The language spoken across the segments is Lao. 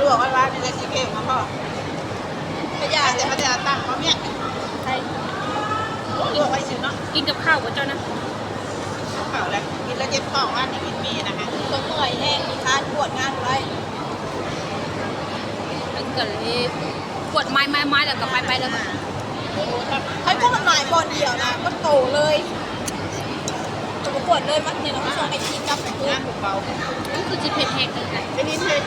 ລວກໄວ້ວ່າມີແຕ່ຊິເພງມາພໍ ພະຍາ ແຕ່ພະຍາຕັ້ງບໍ່ແມ່ນ ໃຊ່ ລວກໄວ້ຊື່ເນາະ. ກິນກັບເຂົ້າບໍ່ເຈົ້ານະ? ເຂົ້າແລ້ວ ກິນແລ້ວເຈັບທ້ອງ ວ່ານີ້ກິນໝີ່ນະ ກໍເມື່ອຍແຮງ ມີຄານປວດງານໄວ້ ມັນກໍເລີຍ ກວດໄມ້ໆໆ ແລ້ວກໍໄປໆ ແລ້ວກໍ ໃຫ້ພວກມັນໝາຍບ່ອນດຽວນະ ມັນໂຕເລີຍ ໂຕກວດເລີຍ ມັກນີ້ນະ ມັນຊ່ວງໄອ້ທີ່ກັບໄປຄືນ ມັນຄືຊິເຜັດແຮງເກີນໄປ ໄປຫຼິ້ນເລີຍ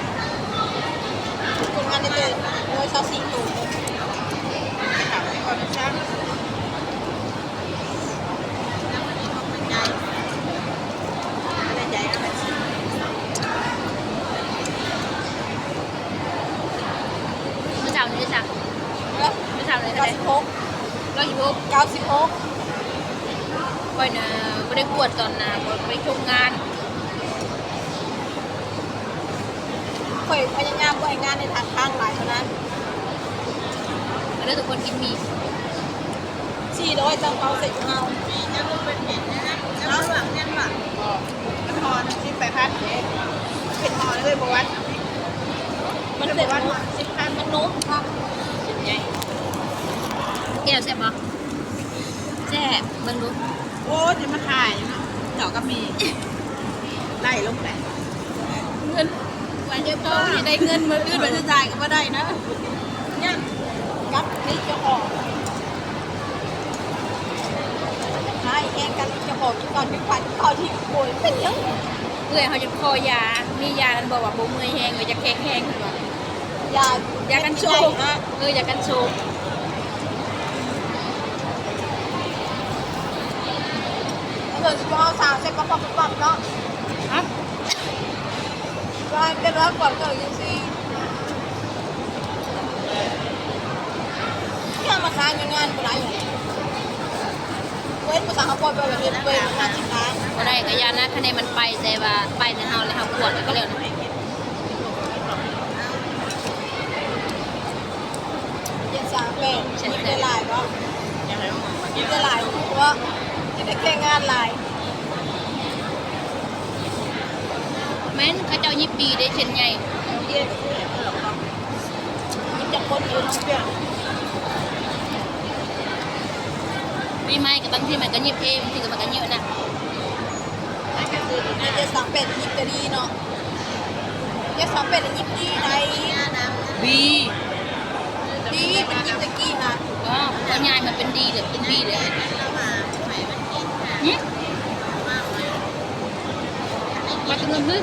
ຄົນງານໄດ້ເລີຍ ຮ້ອຍຊາວສີ່ໂຕ ໄປເຂົ້າໄປກ່ອນຊະ. ມື້ເຊົ້ານີ້ຊັ້ນ ເອີ ມື້ເຊົ້ານີ້ເທົ່າໃດ? ເກົ້າສິບຫົກ ຮ້ອຍສິບຫົກ ເກົ້າສິບຫົກ ຂ້ອຍນະບໍ່ໄດ້ກວດຕອນນະ ຂ້ອຍໄປຊົມງານ. ຂ້ອຍພະຍາຍາມບໍ່ໃຫ້ງານໃນທາງທາງຫຼາຍເທົ່ານັ້ນ. ມາເດີທຸກຄົນ ກິນໝີ່ ສີ່ຮ້ອຍ ເຈົ້າເອົາໃສ່ເອົາ ເອົາ ມັນຫໍ່ໜຶ່ງສິບແປດພັນເດ້ ເປັນຫໍ່ເລີຍບໍ່ວັດ ມັນເປັນ ສິບພັນ ມັນນຸ້ມຄັກ ແກ້ວແຊບບໍ່? ແຊບ ເບິ່ງດູ. ໂອ້ ຈະມາຂາຍເນາະ ເຈົ້າກໍມີໄລ່ລົງໄປ ເງິນ ກວ່າຈະພໍຊິໄດ້ເງິນ ມື້ອື່ນວ່າຈະຈ່າຍກໍບໍ່ໄດ້ນະ ຍັງກັບນີ້ເຈົ້າຂອງ ຂາຍແຮງກັນເຈົ້າຂອງ ກິນກ່ອນ ກິນຂວາຍ ກິນຂ້າວທີ່ ໂອ້ຍ ເປັນຫຍັງ? ເອື້ອຍເຮົາຈະຂໍຢາ ມີຢານັ້ນບອກວ່າບໍ່ເມື່ອຍແຮງ ເອີ ຢາກແຂງແຮງ ເພິ່ນວ່າ ຢາ ຢາກັນໂຊກ ເອີ ຢາກັນໂຊກ. ເພິ່ນຊິເອົາສາວໃສ່ປັບໆໆເນາະ ຮະ ວ່າເປັນວ່າກວດເກີດຈັ່ງຊີ້ ເພື່ອມາຄ້າງຢູ່ງານບໍ່ໄດ້ ເວີ້ຍ ຜູ້ສາວເຮົາປ່ອຍໄປແບບນີ້ ເວີ້ຍ ຫ້າສິບລ້ານ ບໍ່ໄດ້ກໍຢ່ານະ ຄັນໃດມັນໄປ ແຕ່ວ່າໄປນຳເຮົາ ແລ້ວເຮົາກວດກໍແລ້ວນະ. ເຈັດສາມແປດ ຍິບໄດ້ຫຼາຍບໍ່? ຍິບໄດ້ຫຼາຍບໍ່? ຊິໄດ້ແຂ່ງງານຫຼາຍ. ແມ່ນ ເຂົາເຈົ້າຍິບດີເດ້ ເສັ້ນໃຫຍ່ ຍິບຈັກຄົນຢູ່ເນາະ? ປີໃໝ່ກໍບາງທີມັນກໍຍິບເອງ ບາງທີກໍມັນກໍເຍອະນະ. ເຈັດສາມແປດຍິບກໍດີເນາະ. ເຈັດສາມແປດນີ້ຍິບດີໃດ໋ ດີ ດີ ມັນຍິບແຕ່ກີ້ນະ ກໍ ກໍຍ້າຍມາເປັນດີເລີຍ ເປັນບີເລີຍ ຫຶ ວ່າແຕ່ເງິນຫຶ